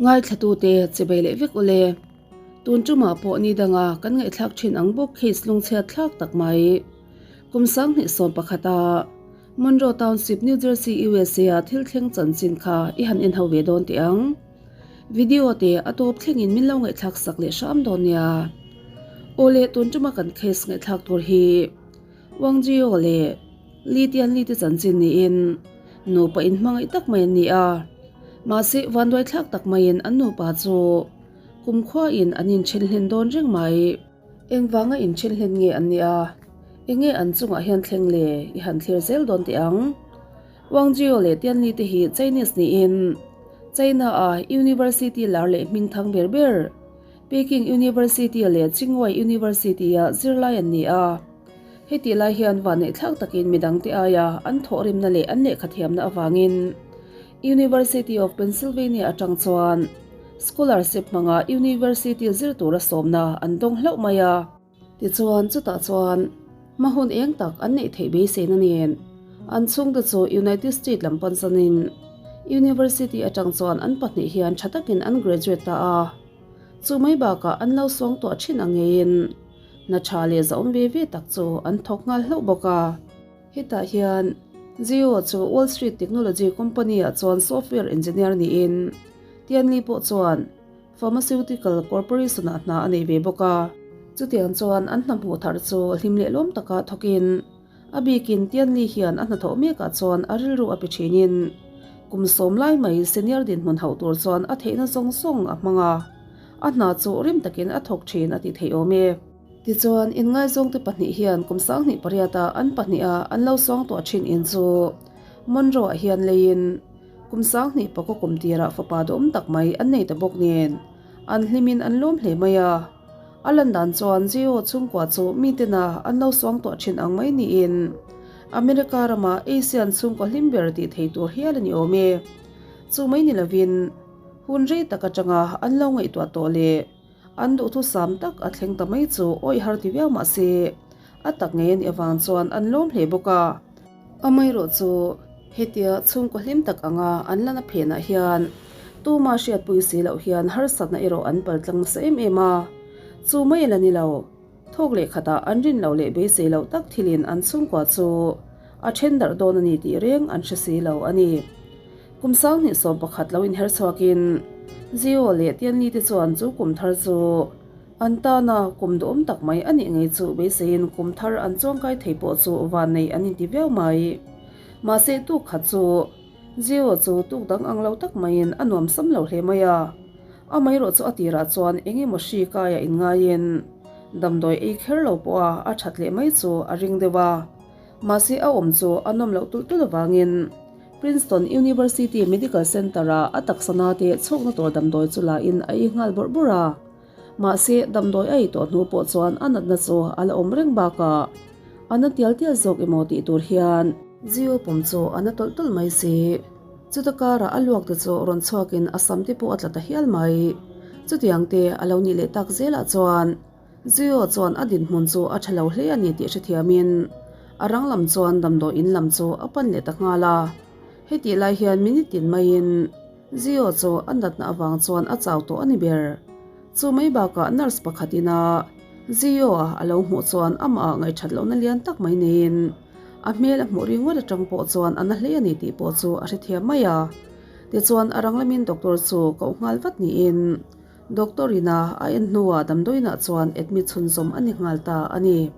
Ngaithlatute chebei leh vek ule. Tun tumah pawh ni danga kan ngaihthlak thin ang bawk case lungchhiat thlak tak mai. Kum 2011 a Monroe Township, New Jersey, USA a thil thleng chanchin kha i han en ho ve dawn teh ang. Video te a tawp thlengin min lo ngaihthlak sak leh hram dawn nia. Awle tun tuma kan case ngaihthlak tur hi Wang Jio leh Li Tianli te chanchin niin nupa inhmangaih tak mai an ni a. Mahse vanduaithlak tak maiin an nupa chu kumkhuain an inthen hlen dawn reng mai. Engvanga inthen hlen nge an nih a? Enge an chungah hian thleng le i han thlir zel dawn teh ang. Wang Jio leh Tianli te hi Chinese niin China-a university lar leh hming thang ber ber Peking University leh Tsinghua University-a zirlai an ni a. Hetih lai hian vanneihthlak takin midangte aia an thawhrimna leh an lehkhathiamna avangin University of Pennsylvania atang chuan scholarship hmanga university zir tura sawmna an dawng hlauh mai a. Tichuan chutah chuan hma hun eng tak an neih theih beiseina nen an chhungte chu United States lam pansanin university atang chuan an pahnih hian tha takin an graduate ta a. Chu mai bakah an lo suang tuah thin ang ngeiin hna tha leh zahawm ve ve tak chu an thawk nghal hlauh bawk a. Hetah hian Jio chu Wall Street Technology Company-ah chuan software engineer niin Tianli pawh chuan Pharmaceutical Corporation-ah hna a nei ve bawk a. Chutiang chuan an hna hmuh thar chu hlim leh lawm taka thawkin a bikin Tianli hian a hnathawh mekah chuan a rilru a pe thinin kum sawm lai mai senior dinhmun hauh tur chuan a theihna zawng zawng a hmang a, a hna chu rim takin a thawk thin a tih theih awm e. Tichuan, inngaizawngte pahnih hian kum 2008-a an pahniha an lo suangtuah thin in chu Monroe-ah hian leiin kum 2009 kum tirah fapa duhawm tak mai an nei ta bawk nen an hlimin an lawm hle mai a. A lan dan chuan Jio chhungkua chu mitena an lo suangtuah thin ang mai niin America rama Asian chhungkaw hlim ber tih thei tur hial a ni awm e. Chu mai ni lovin hun rei tak atanga an lo ngaihtuah tawh leh An duhthusam tak a thleng ta mai chu awih har ti viau mah se, a tak ngei a nih avang chuan an lawm hle bawk a. Amaherawh chu hetia chhungkaw hlim tak anga an lana phenah hian tuma hriatpui si loh hian harsatna erawh an pal tlang nasa em em a. Chu mai a la ni lo, thawk leh khatah an rin loh leh beisei loh tak thilin an chhungkua chu a then darh dawn a ni tih reng an hre si lo a ni. Kum 2011 lo inher chhuakin Zio leh Tianli te chuan chu kum thar chu an tana kum duhawm tak mai a nih ngei chu beiseiin kum thar an chuangkai thei pawh chu vannei an inti viau mai. Mahse tuk khat chu Zio chu tuk dang ang lo tak maiin a nuam sam lo hle mai a. Amaherawh chu a tirah chuan eng emaw hri kaia inngaiin damdawi ei kher lo pawha a that leh mai chu a ring deuh a. Mahse a awm chu a nawm loh tulh tulh avangin Princeton University Medical Center-ah a taksa nate chhawkna tur damdawi chu la in a ei nghal bawrh bawrh a. Mahse damdawi a ei tawh hnu pawh chuan a natna chu a la awm reng bakah a na tial tial zawk emaw tih tur hian Jio pawm chu a na tawlh tawlh mai si. Chuta karah a luak te chu rawn chhuakin a sam te pawh a tla ta hial mai. Chutiang te a lo nih leh tak zelah chuan Zio chuan a dinhmun chu a tha lo hle a ni tih hrethiamin a rang lam chuan damdawi in lam chu a pan leh ta nghal a. Hetih lai hian minute tin maiin Zio chu a natna avang chuan a chau tawh a ni ber. Chu mai bakah nurse pakhatin a Zio a a lo hmuh chuan amah ah ngaihthat lohna lian tak mai neiin a hmel a hmuh ringawt atang pawh chuan a na hle a ni tih pawh chu a hrethiam mai a. Tichuan a rang lamin doctor chu koh nghal vat niin Doctor ina a en hnuah damdawiinah chuan admit chhunzawm a ni nghal ta a ni.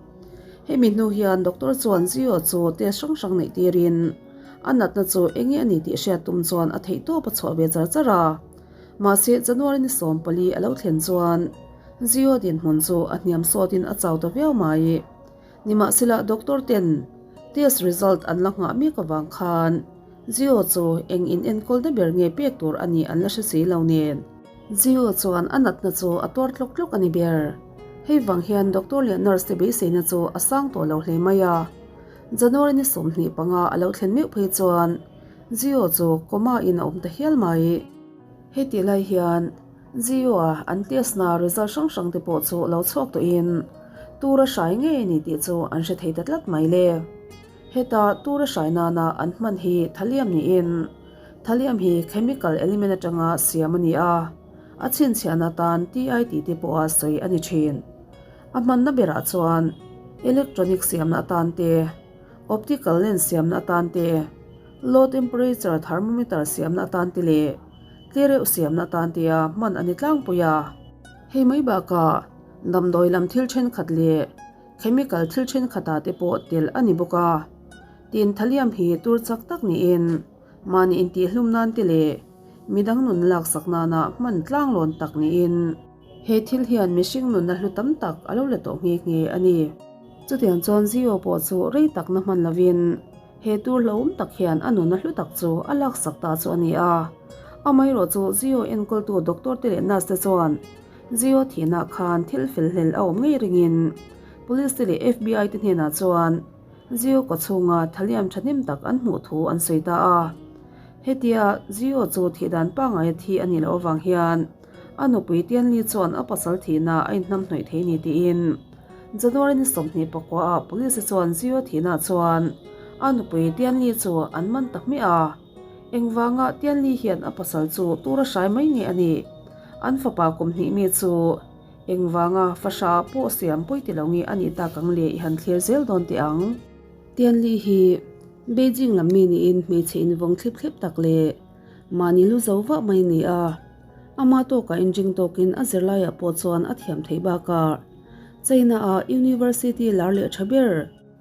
Hemi hnu hian doctor chuan Zio chu test hrang hrang neih tirin a natna chu eng nge a ni tih hriat tum chuan a theihtawp a chhuah ve char char a. Mahse January ni 14 a lo thlen chuan Zio dinhmun chu a hniam sawtin a chau ta viau mai. Nimahsela doctor ten test result an la nghah mek avang khan Zio chu eng in enkawlna ber nge pek tur a nih an la hre si lo nen. Zio chuan a natna chu a tuar tlawk tlawk a ni ber. Hei vang hian doctor leh nurse te beiseina chu a sang tawh lo hle mai a. January ni 25 a lo thlen meuh phei chuan Zio chu coma in a awm ta hial mai. Heti lai hian Zio-a an test na result hrang hrang te pawh chu lo chhuak tawhin tur a hrai ngei a ni tih chu an hre thei ta tlat mai le. Heta tur a hrai nana an hman hi tha liam niin. Thallium hi chemical element atanga siam a ni a, a chhinchhiahna atan Ti tih te pawha sawi a ni thin. A hmanna berah chuan electronic siamna atan te, optical lens siamna atan te, low temperature thermometer siamna atan te leh tlereuh siamna atan tea hman a ni tlangpui a. Hei mai bakah damdawi lam thil thenkhat leh chemical thil thenkhatah te pawh telh a ni bawk a. Tin, thallium hi tur chak tak niin mahni intihhlum nan te leh midang nun laksak nana hman tlanglawn tak niin he thil hian mihring nunna hlu tam tak a lo la tawh nghe nghe a ni. Chutiang chuan Zio pawh chu rei takna hman lovin he tur hlauhawm tak hian a nunna hlu tak chu a laksak ta chu a ni a. Amaherawhchu Zio enkawltu doctor te leh nurse te chuan Zio thihna khan thil fel hlel a awm ngei ringin Police te leh FBI te hnenah chuan Zio kawchhunga thaliam thahnem tak an hmuh thu an sawi ta a. Hetia Zio chu thihdan pangaia thi a nih loh avang hian a nupui Tianli chuan a pasal thihna a inhnamhnawih thei ni tiin January ni 24 ah Police te chuan Zio thihna chuan a nupui Tianli chu an man ta hmiah a. Engvanga Tianli hian a pasal chu tura hrai mai nge a nih? An fapa kum hnih mi chu engvanga fahra pawh siam pawi ti lo nge a nih tak ang le i han thlir zel dawn teh ang. Tianli hi Beijing lam mi niin hmeichhe invawng thlip thlep tak leh mahni lu zo vah mai a ni a. Ama tawkah inring tawkin a zirlaiah pawh chuan a thiam theih bakah China-a University lar leh tha ber,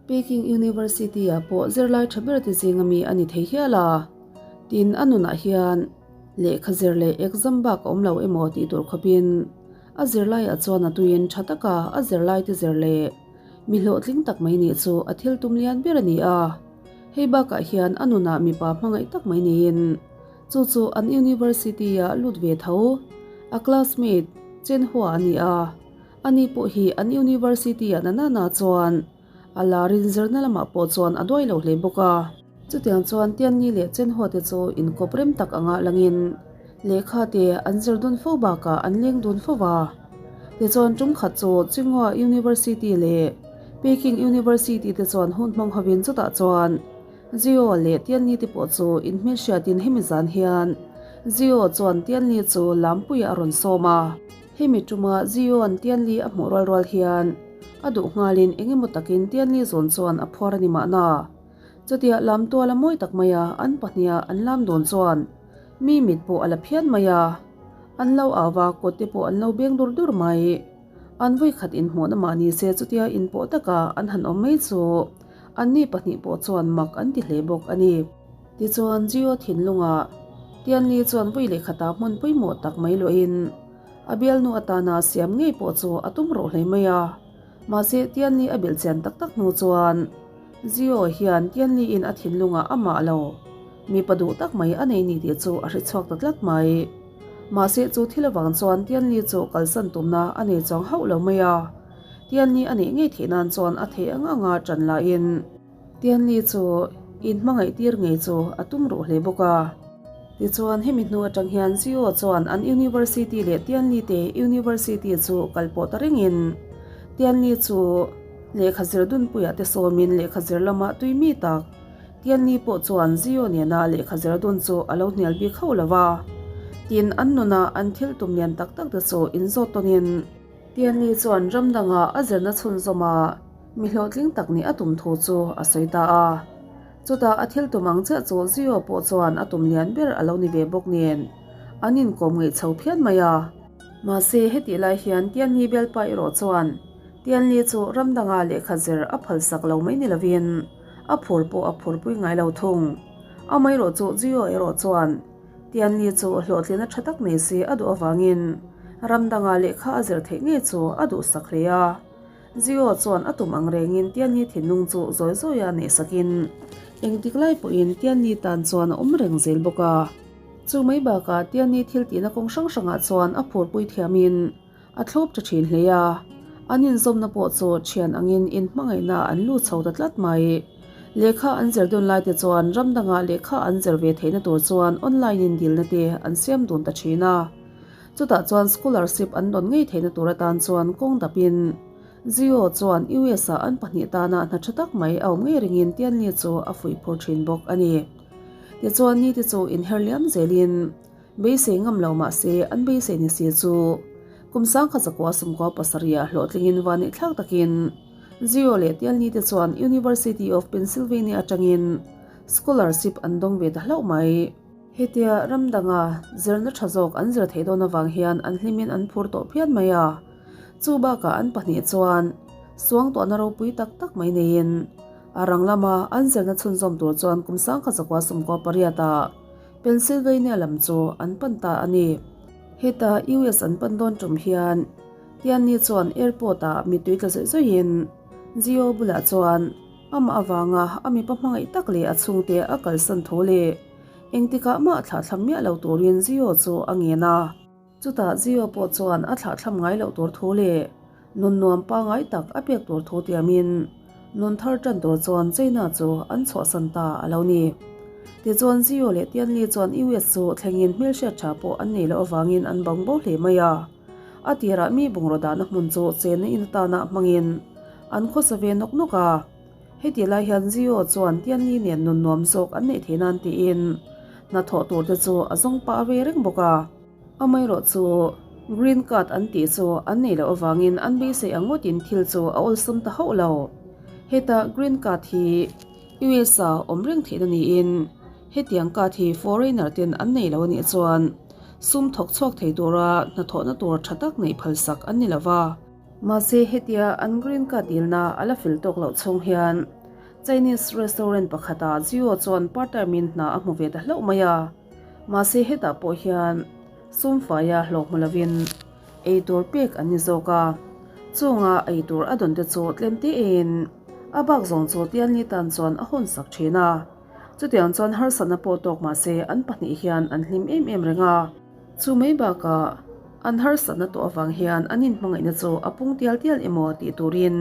Peking University-ah pawh zirlai tha ber te zinga mi a ni thei hial a, tin a nunah hian lehkha zir leh exam bak a awm lo emaw tih tur khawpin a zirlaiah chuan a tuiin tha taka a zirlai te zir leh mi hlawhtling tak mai nih chu a thil tum lian ber a ni a. Hei bakah hian a nunah mipa hmangaih tak mai niin chu chu an university-ah lut ve tho a classmate Chen Hua a ni a. Ani pawh hi an university-ah na nana chuan a lar in zirna lamah pawh chuan a duai lo hle bawk a. Chutiang chuan Tianni leh Chenhua te chu inkawp rem tak anga langin lehkha te an zir dun fo bakah an leng dun fo va. Tichuan tum khat chu Tsinghua University leh Peking University te chuan hun hmang hovin chutah chuan Zio leh Tianni te pawh chu inhmelhriatin hemi zan hian Zio chuan Tianni chu lampuiah a rawn sawm a. Hemi tuma Zioan Tianli a hmuh rual rual hian a duh nghalin eng emaw takin Tianli zawn chuan a phuar a ni mahna. Chutia lam tual a mawi tak mai a, an pahniha an lam dawn chuan mi mit pawh a la phian mai a. An lo au va, kawt te pawh an lo beng dur dur mai. An vawikhat inhmuhna mah ni se chutia inpawh taka an han awm mai chu anni pahnih pawh chuan mak an ti hle bawk a ni. Tichuan Jio thinlungah Tianli chuan vawi leh khatah hmun pawimawh tak mai luahin a bialnu atana siam ngei pawh chu a tum rawh hle mai a. Mahse Tianli a belh chian tak tak hnu chuan Jio hian Tianliin a thinlungah amah lo mipa duh tak mai a nei ni tih chu a hre chhuak ta tlat mai. Mahse chu thil avang chuan Tianli chu kalsan tumna a nei chuang hauh lo mai a. Tianli a neih ngei theih nan chuan a theih ang anga ṭan lahin Tianli chu in hmangaih tir ngei chu a tum ruh hle bawk a. Tichuan hemi hnu atang hian Zio chuan an University leh Tianli te University chu kal pawh ta rengin Tianli chu lehkha zir dunpuiah te sawmin lehkha zir lama tui mi tak Tianli pawh chuan Zio nena lehkha zir dun chu a lo hnial bik hauh lo va. Tin an nuna an thil tum lian tak tak te chu inzawt tawnin Tianli chuan ram dangah a zirna chhunzawm a. Mi hlawhtling tak nih a tum thu chu a sawi ta a. Chutah a thil tum ang chiah chu Zio pawh chuan a tum lian ber a lo ni ve bawk nen an inkawm ngeih chho phian mai a. Mahse hetih lai hian Tianli bialpa erawh chuan Tianli chu ram danga lehkha zir a phalsak lo mai ni lovin a phur pawh a phurpui ngai lo thung. Amaherawh chu Zio erawh chuan Tianli chu hlawhtlina tha tak nei se a duh avangin ram danga lehkha a zir theih ngei chu a duhsak hle a. Zio chuan a tum ang rengin Tianli thinlung chu zawi zawia neih sakin engtik lai pawhin Tianli tan chuan a awm reng zel bawk a. Chu mai bakah Tianli thil tihna kawng hrang hrangah chuan a phurpui thiamin a thlawp tha thin hle a. An inzawmna pawh chu thian angin inhmangaihna an lut chho ta tlat mai. Lehkha an zir dun laite chuan ram dangah lehkha an zir ve theihna tur chuan online in dilna te an siam dun ta thin a. Chutah chuan scholarship an dawn ngei theihna tur atan chuan kawng dapin Zio chuan US ah an pahnih tana hna tha tak mai a awm ngei ringin Tianli chu a fuih phur thin bawk a ni. Tichuan ni te chu inher liam zelin beisei ngam lo mah se an beisei ni si chu kum sangkhat zakua sawmkua pasarihah hlawhtlingin van ihthlak takin Zio leh Tialni te chuan University of Pennsylvania atangin scholarship an dawng ve ta hlauh mai. Hetia ram danga zirna tha zawk an zir theih dawn avang hian an hlimin an phur tawh phian mai a. Chu bakah an pahnih chuan suangtuahna ropui tak tak mai neiin a rang lama an zirna chhunzawm tur chuan kum sangkhat zakua sawmkua pariatah Pennsylvania lam chu an pan ta a ni. Heta US an pan dawn tum hian Tianni chuan airport-ah mittui tla zawih zawihin Gio bulah chuan Amah avanga a mipa hmangaih tak leh a chhungte a kalsan thu leh engtikah mah thlahthlam miah lo turin Zio chu a ngen a. Chutah Zio pawh chuan a thlahthlam ngai loh tur thu leh nun nuam pangai tak a pek tur thu tiamin nun thar tan tur chuan China chu an chhuahsan ta a lo ni. Tichuan Zio leh Tianli chuan US chu thlengin hmelhriat tha pawh an nei loh avangin an bang bo hle mai a. A tirah mi bungraw dahna hmun chu chenna in atana hmangin an khawsa ve nawk nawk a. Heti lai hian Zio chuan Tianli nen nun nuam zawk an neih theih nan tiin hnathawh tur te chu a zawng pah ve reng bawk a. Amaherawh chu Green Card an tih chu an neih loh avangin an beisei ang ngawtin thil chu a awlsam ta hauh lo. Heta Green Card hi US-a awm reng theihna niin hetiang card hi foreigner ten an nei lo anih chuan sum thawk chhuak thei tura hnathawhna tur tha tak neih phalsak an ni lova. Mahse hetia an green card dilna a la fel tawk loh chhung hian Chinese restaurant pakhatah Jio chuan part time in hna a hmu ve ta hlauh mai a. Mahse hetah pawh hian sum faia hlawh hmu lovin eitur pek an ni zawk a. Chunga eitur a dawn te chu tlem te eiin a bak zawng chu Tianli tan chuan a hawn sak thin a. Chutiang chuan harsatna pawh tawk mah se an pahnih hian an hlim em em reng a. Chu mai bakah an harsatna tawh avang hian an inhmangaihna chu a pung tial tial emaw tih turin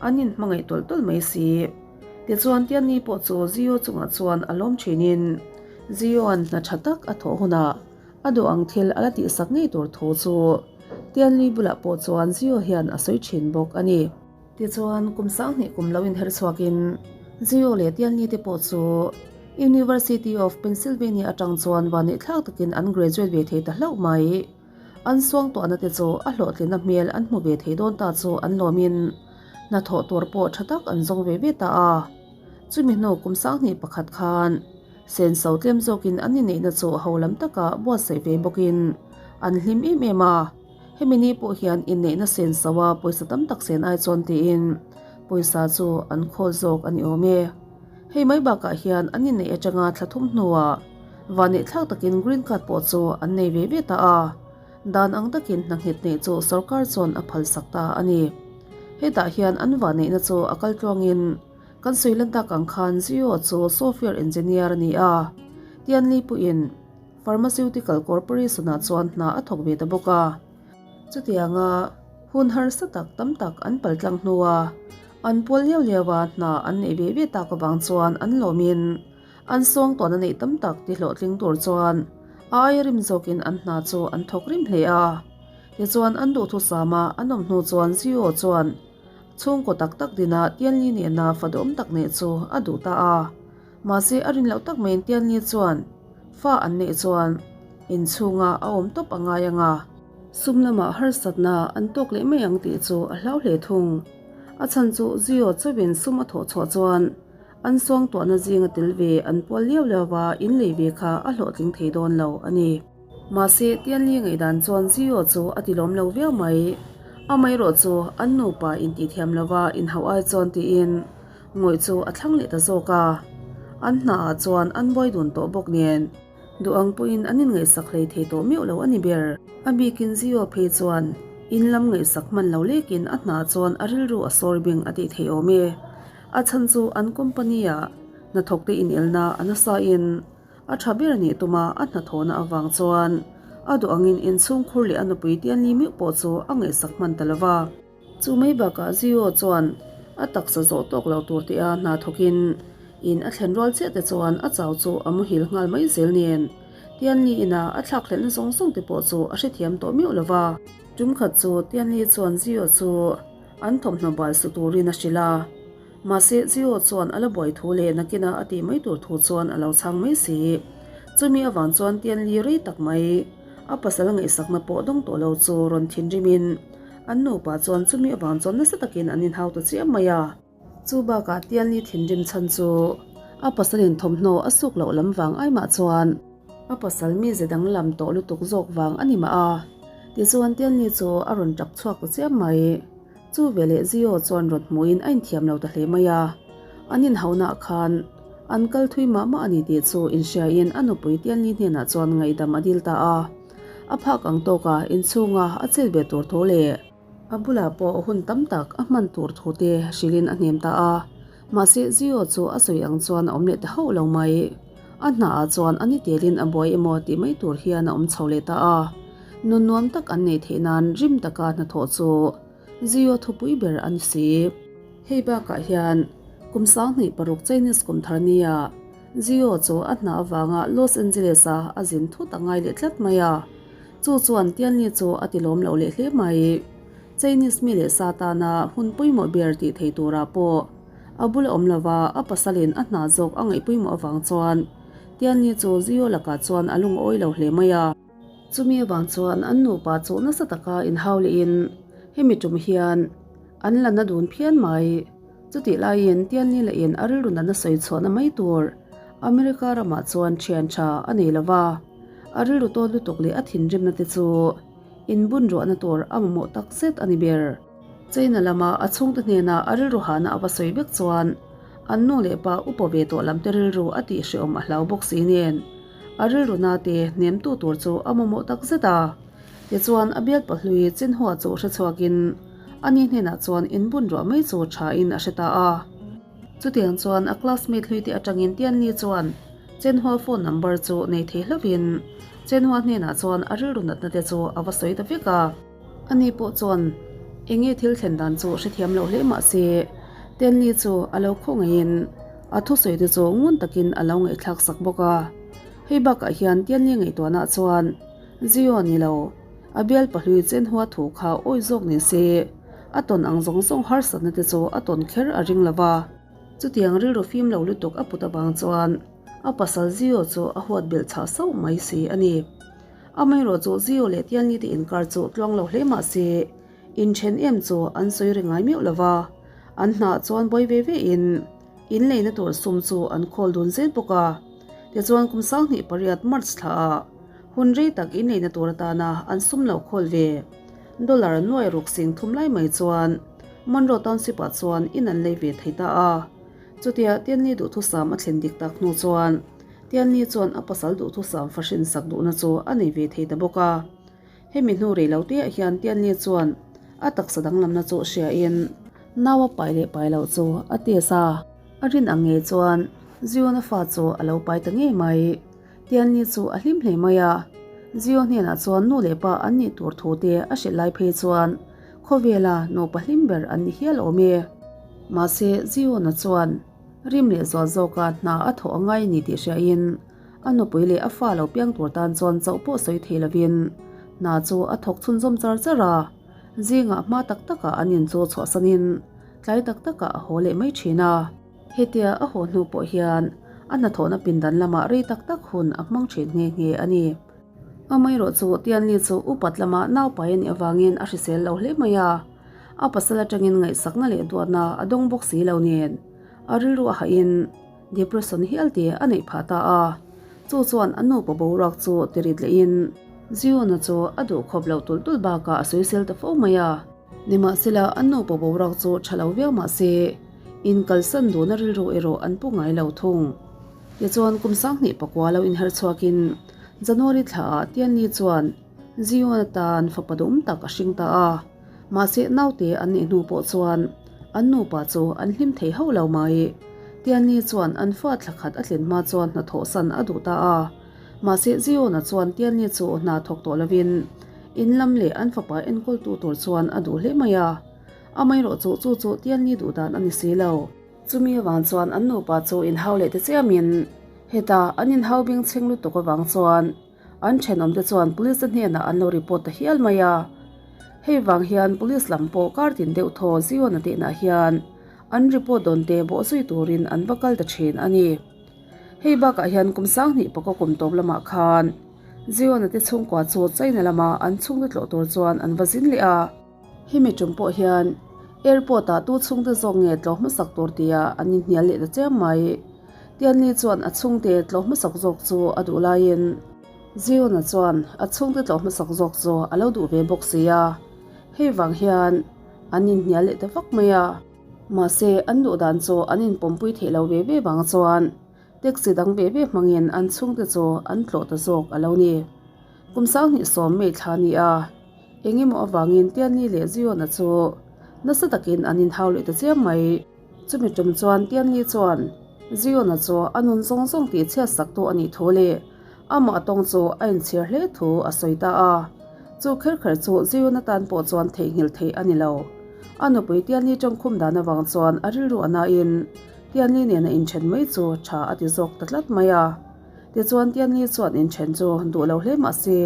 an inhmangaih tawlh tawlh mai si. Tichuan Tianni pawh chu Zio chungah chuan a lawm thinin Zioan hna tha tak a thawh hunah a duh ang thil a la tihsak ngei tur thu chu Tianli bulah pawh chuan Zio hian a sawi thin bawk a ni. Tichuan, kum sanghnih kum lo inher chhuakin Zio leh Tianli te pawh chu University of Pennsylvania atang chuan vanneihthlak takin an graduate ve thei ta hlauh mai. An suangtuahna te chu a hlawhtlinna hmel an hmu ve thei dawn ta chu an lawmin hnathawh tur pawh tha tak an zawng ve ve ta a. Chumi hnu kum sanghnih pakhat khan senso tlem zawkin an inneihna chu ho lam taka buatsaih ve bawkin an hlim em em a. Hemi ni pawh hian inneihna sen so a pawisa tam tak sen ai chuan tiin pawisa chu an khawl zawk a ni awm e. Hei mai bakah hian an inneih atanga thla thum hnuah vanneihthlak takin green card pawh chu an nei ve ve ta a, dan ang takin hna nghet neih chu sorkar chuan a phalsak ta a ni. Hetah hian an vanneihna chu a kal tluangin kan sawi lan tak ang khan Jio chu software engineer a ni a, Tianli pawhin Pharmaceutical Corporation-ah chuan hna a thawk ve ta bawk a. Chutianga hun harsa tak tam tak an paltlang hnua an pawl liau liau a hna an neih ve ve tak avang chuan an lawmin an sawngtuahna neih tam tak ti hlawhtling tur chuan a aia rim zawkin an hna chu an thawk rim hle a. Tichuan an duhthusama an awm hnu chuan Zio chuan chhungkaw tak tak dina Tianli nena fa duhawm tak neih chu a duh ta a. Mahse a rin loh tak maiin Tianli chuan fa an neih chuan inchhunga a awm tawp a ngai ang a, sum lamah harsatna an tawk leh mai ang tih chu a hlau hle thung. A chhan chu Zio chauhin sum a thawh chhuah chuan an suangtuahna zinga tel ve an pual liau liau va in lei ve kha a hlawhtling thei dawn lo a ni. Mahse Tianli ngaihdan chuan Zio chu a ti lawm lo viau mai. Amaherawh chu an nupa intihthiam lova inhauh ai chuan tiin Ngawih chu a thlang leh ta zawk a, an hnaah chuan an buai dun tawh bawk nen duh ang pawhin an inngaihsak hlei thei tawh meuh lo a ni ber. A bikin Zio phei chuan in lam ngaihsak hman lo lekin a hna chuan a rilru a sawr bing a tih theih awm e. A chhan chu an company-ah hnathawkte inelna a nasain a tha ber nih tuma a hnathawhna avang chuan a duh angin inchhungkhur leh a nupui Tianli meuh pawh chu a ngaihsak hman ta lo va. Chu mai bakah Zio chuan a taksa zawh tawk lo tur tih a hna thawkin in a thlen rual chiah te chuan a chau chu a muhil nghal mai zel nen Tianli ina a thlak hlelhna zawng zawng te pawh chu a hrethiam tawh meuh lo va. Tum khat chu Tianli chuan Zio chu an thawmhnaw bal su turin a hrilh a. Mahse, Zio chuan a la buai thu leh nakina a tih mai tur thu chuan a lo chhang mai si. Chumi avang chuan Tianli rei tak mai a pasal ngaihsakna pawh dawng tawh lo chu rawn thinrimin an nupa chuan chumi avang chuan nasa takin an inhau ta chiam mai a. Chu bakah Tianli thinrim chhan chu a pasalin thawmhnaw a suk loh lam vang ai mah chuan a pasal mize danglam tawh lutuk zawk vang a ni mah a. Tichuan Tianli chu a rawn tap chhuak ta chiam mai. Chu veleh Zio chuan rawn hmuhin a inthiam lo ta hle mai a. An inhauhnaah khan an kal thui mah mah a ni tih chu inhriain a nupui Tianli hnenah chuan ngaihdam a dil ta a. A phak ang tawka inchhunga a chet ve tur thu leh a bulah pawh hun tam tak a hman tur thu te hrilhin a hnem ta a. Mahse Zio chu a sawi ang chuan a awm leh ta hauh lo mai. A hnaah chuan a ni telin a buai emaw tih mai tur hian a awm chho leh ta a. Nun nuam tak an neih theih nan rim taka hnathawh chu Zio thupui ber a ni si. Hei bakah hian kum 26 Chinese kum thar nia Zio chu a hna avanga Los Angeles-a a zin thut a ngai leh tlat mai a. Chu chuan Tianli chu a ti lawm loh leh hle mai. Chinese mi leh sa tana hun pawimawh ber tih thei turah pawh a bula awm lova a pasalin a hna zawk a ngaih pawimawh avang chuan Tianli chu Zio lakah chuan a lungawi lo hle mai a. Chumi avang chuan an nupa chu nasa taka inhau lehin hemi tum hian an la na dun phian mai. Chutih laiin Tianli lahin a rilru natna sawi chhuahna mai tur America ramah chuan thian tha a nei lova, a rilru tawt lutuk leh a thinrimna te chu inbun ruahna tur a mamawh tak zet a ni ber. China lama a chhungte hnena a rilru hahna a va sawi vek chuan an nu leh pa upa ve tawh lamte rilru a tihhrehawm a hlau bawk si nen a rilru nate hnemtu tur chu a mamawh tak zet a. Tichuan a bial pahlui Chinhua chu hre chhuakin ani hnenah chuan inbun ruah mai chu thain a hre ta a. Chutiang chuan a classmate hluite atangin Tianli chuan Chenhua phone number chu nei thei hlauhin Chenhua hnenah chuan a rilru natna te chu a va sawi ta vek a. Ani pawh chuan eng nge thil thlen dan chu hrethiam loh hle mah se, Tenli chu a lo khaw ngeiin a thusawi te chu ngun takin a lo ngaihthlak sak bawk a. Hei bakah hian Tenli ngaihtuahna chuan Zio ni lo, a bial pahlui Chenhua thu kha awi zawk ni se, a tawn ang zawng zawng harsatna te chu a tawn kher a ring lo va. Chutiang rilru fim lo lutuk a put avang chuan a pasal Zio chu a huat belh chhah sauh mai si a ni. Amaherawh chu Zio leh Tianli te inkar chu tluang lo hle mah se, inthen em chu an sawi ri ngai meuh lo va, an hnah chuan buai ve ve in in leina tur sum chu an khawl dun zel bawk a. Tichuan kum 28 March thla ah hun rei tak in leina tur atana an sum lo khawl ve dollar nuai ruk sing thum lai mai chuan Monroe Township ah chuan in an lei ve thei ta a. Chutia Tianli duhthusam a thlen dik tak hnu chuan Tianli chuan a pasal duhthusam fahrin sak duhna chu a nei ve thei ta bawk a. Hemi hnu rei lo teah hian Tianli chuan a taksa danglamna chu hriain nau a pai leh pai loh chu a test a. A rin ang ngei chuan Ziona fa chu a lo pai ta ngei mai. Tianli chu a hlim hle mai a. Zio hnenah chuan nu leh pa an nih tur thu te a hrilh lai phei chuan khawvela nupa hlim ber an ni hial awm e. Mahse Ziona chuan Rim leh zual zawka hna a thawh a ngai ni tih hriain a nupui leh a fa lo piang tur tan chuan chauh pawh sawi thei lovin hna chu a thawk chhunzawm char char a. Zingah hma tak takah an in chu chhuahsanin tlai tak takah a haw leh mai thin a. Hetia a haw hnu pawh hian a hnathawhna pindan lamah rei tak tak hun a hmang thin nghe nghe a ni. Amaherawh chu Tianli chu upat lama naupai a nih avangin a hrisel lo hle mai a. A pasal atangin ngaihsakna leh duatna a dawng bawk si lo nen, a rilru a hahin depression hial te a neih phah ta a. Chu chuan a nupa boruak chu tirit lehin Ziona chu a duhkhawp loh tulh tulh bakah a sawisel ta fo mai a. Nimahsela a nupa boruak chu tha lo viau mah se, inkalsan duhna rilru erawh an pu ngai lo thung. Tichuan kum 2009 lo inher chhuakin January thlaah Tianli chuan Zion atan fapa dum tak a hring ta a. Mahse naute an nih hnu pawh chuan an nupa chu an hlim thei hauh lo mai. Tianli chuan an fa thla khat a tlin hma chuan hnathawh san a duh ta a. Mahse Ziona chuan Tianli chu hna thawk tawh lovin in lam leh an fapa enkawltu tur chuan a duh hle mai a. Amaherawh chu chu chu Tianli duh dan a ni si lo. Chumi avang chuan an nupa chu inhau leh ta chiamin heta an inhau bing chheng lutuk avang chuan An thenawmte chuan police te hnenah an lo report ta hial mai a. Hei vang hian police lam pawh kar tin deuh thaw Zion-a tehnah hian an report dawn te bawhzui turin an va kal ta thin a ni. Hei bakah hian kum sanghnih pakaw kum tawp lamah khan Ziona te chhungkua chu China lama an chhungte tlawh tur chuan an va zin leh a. Hemi tum pawh hian airport ah tu chhungte zawk nge tlawh hmasak tur tia an inhnial leh ta chiam mai. Tianli chuan a chhungte tlawh hmasak zawk chu a duh laiin Ziona chuan a chhungte tlawh hmasak zawk chu a lo duh ve bawk si a. Hei vang hian an inhnial leh ta vak mai a. Mahse an duh dan chu an inpawmpui theih lo ve ve vang chuan taxi dang ve ve hmangin an chhungte chu an tlawh ta zawk a lo ni. Kum 2010 May thla ni a. Eng emaw avangin Tianli leh Ziona chu nasa takin an inhau leh ta chiam mai. Chumi tum chuan Tianli chuan Ziona chu a nun zawng zawng tih chhiat sak tu a nih thu leh amah tawng chu a inchhir hle thu a sawi ta a. Chu kher kher chu Ziona tan pawh chuan theihnghilh theih a ni lo. A nupui Tianli tawngkhum dan avang chuan a rilru a nain Tianli nena inthen mai chu tha a ti zawk ta tlat mai a. Tichuan Tianli chuan inthen chu duh lo hle mah se,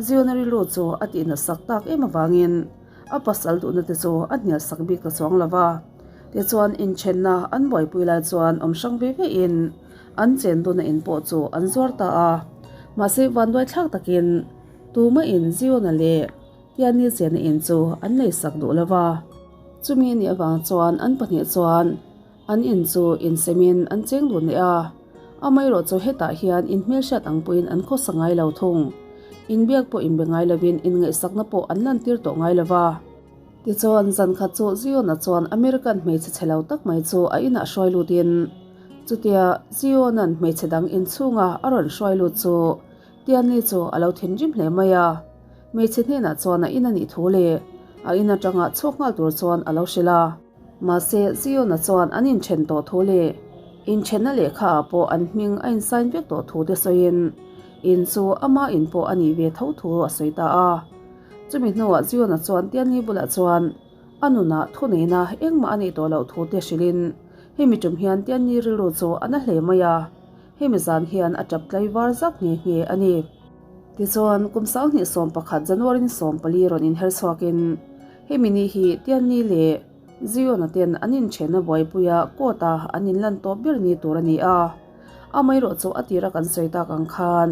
Ziona rilru chu a tihna sak tak em avangin a pasal duhna te chu a hnial sak bik ta chuang lo va. Tichuan inthenna an buaipui lai chuan awm hrang ve ve in an chen duna in pawh chu an zuar ta a. Mahse vanduai thlak takin tumahin Ziona leh Tianli chenna in chu an lei sak duh lo va. Chumi anih avang chuan an pahnih chuan An in chu insemin an cheng dun leh a, amaherawh chu hetah hian inhmelhriat ang pawhin an khawsa ngai lo thung. Inbiak pawh inbe ngai lovin inngaihsakna pawh an lantir tawh ngai lo va. Tichuan, zan khat chu Zion-a chuan American hmeichhe chhe lo tak mai chu a inah hruai lutin, chutia Zion-a'n hmeichhe dang inchhunga a rawn hruai lut chu Tianli chu a lo thinrim hle mai a. Hmeichhe hnenah chuan a in a nih thu leh a in atanga chhuak nghal tur chuan a lo hrilh a. Mahse, Ziona chuan an inthen tawh thu leh inthenna lehkha ah pawh an hming a insign vek tawh thu te sawiin in chu ama in pawh a nih ve tho thu a sawi ta a. Chumi hnuah Ziona chuan Tianli bulah chuan a nunah thuneihna engmah a neih tawh loh thu te hrilhin hemi tum hian Tianli rilru chu a na hle mai a, hemi zan hian a tap tlai var zak nghe nghe a ni. Tichuan, kum 2011 January ni 14 rawn inher chhuakin Hemi ni hi Tianni leh Ziona ten an inthenna buaipuia court a an inlan tawp ber ni tur a ni a. Amaherawh chu a tira kan sawi tak ang khan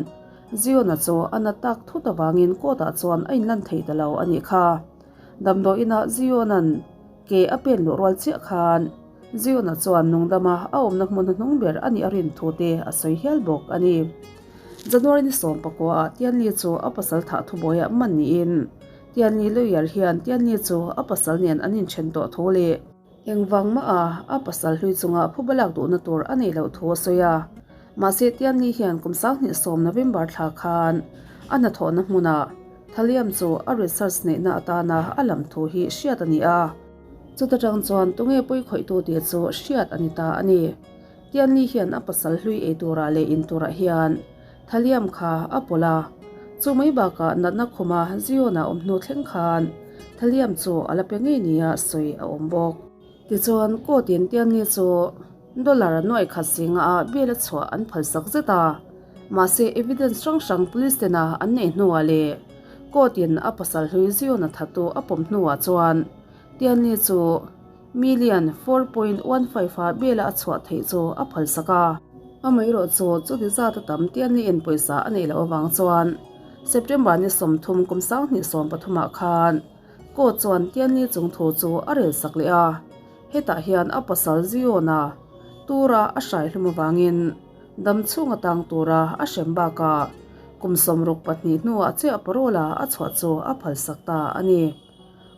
Ziona chu a na tak thut avangin court ah chuan a inlan thei ta lo a nih kha. Damdawiinah Ziona'n ke a pen luh rual chiah khan Ziona chuan nungdama a awmna hmun hnuhnung ber a nih a rin thu te a sawi hial bawk a ni. January ni 19 ah Tianli chu a pasal thah thubuaiah man niin Tianli lawyer hian Tianli chu a pasal nen an inthen tawh thu leh engvang mah a a pasal hlui chunga phuba lak duhna tur a neih loh thu a sawi a. Mahse Tianli hian kum 2010 November thla khan a hnathawhna hmunah Thaliam chu a research neihna atana a lam thu hi hriat a ni a. Chuta tang chuan tunge pawi khawihtu tih chu hriat a ni ta a ni. Tianli hian a pasal hlui ei turah leh in turah hian Thaliam kha a pawlh a, chu mai bakah natna khuma Zion-a awm hnu thleng khan Thaliam chu a la pe ngei nia sawi a awm bawk. Tichuan, court-in Tianli chu dollar nuaih khat zinga a bail a chhuah an phalsak zet a, mahse evidence hrang hrang police tena an neih hnuah leh court-in a pasal hlui Zion-a thattu a pawm hnuah chuan Tianli chu Million 4.15 a bela a chhuah theih chu a phalsak a. Amaherawh chu chuti zat a tam Tianli in pawisa a neih loh avang chuan September ni 30 kum 2013 ah khan court chuan Tianli chung thu chu a rel sak leh a. Hetah hian a pasal Ziona tura a hrai hlum avangin dam chhung atang tura a hrem bakah kum 62 hnuah chiah parole a a chhuah chu a phalsak ta a ni.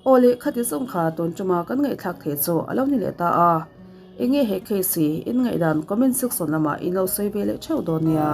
Aw leh khati zawng kha tun tuma kan ngaihthlak theih chu a lo ni leh ta a, enge he case hi in ngaihdan comment section lamah in lo sawi ve leh theuh dawn nia.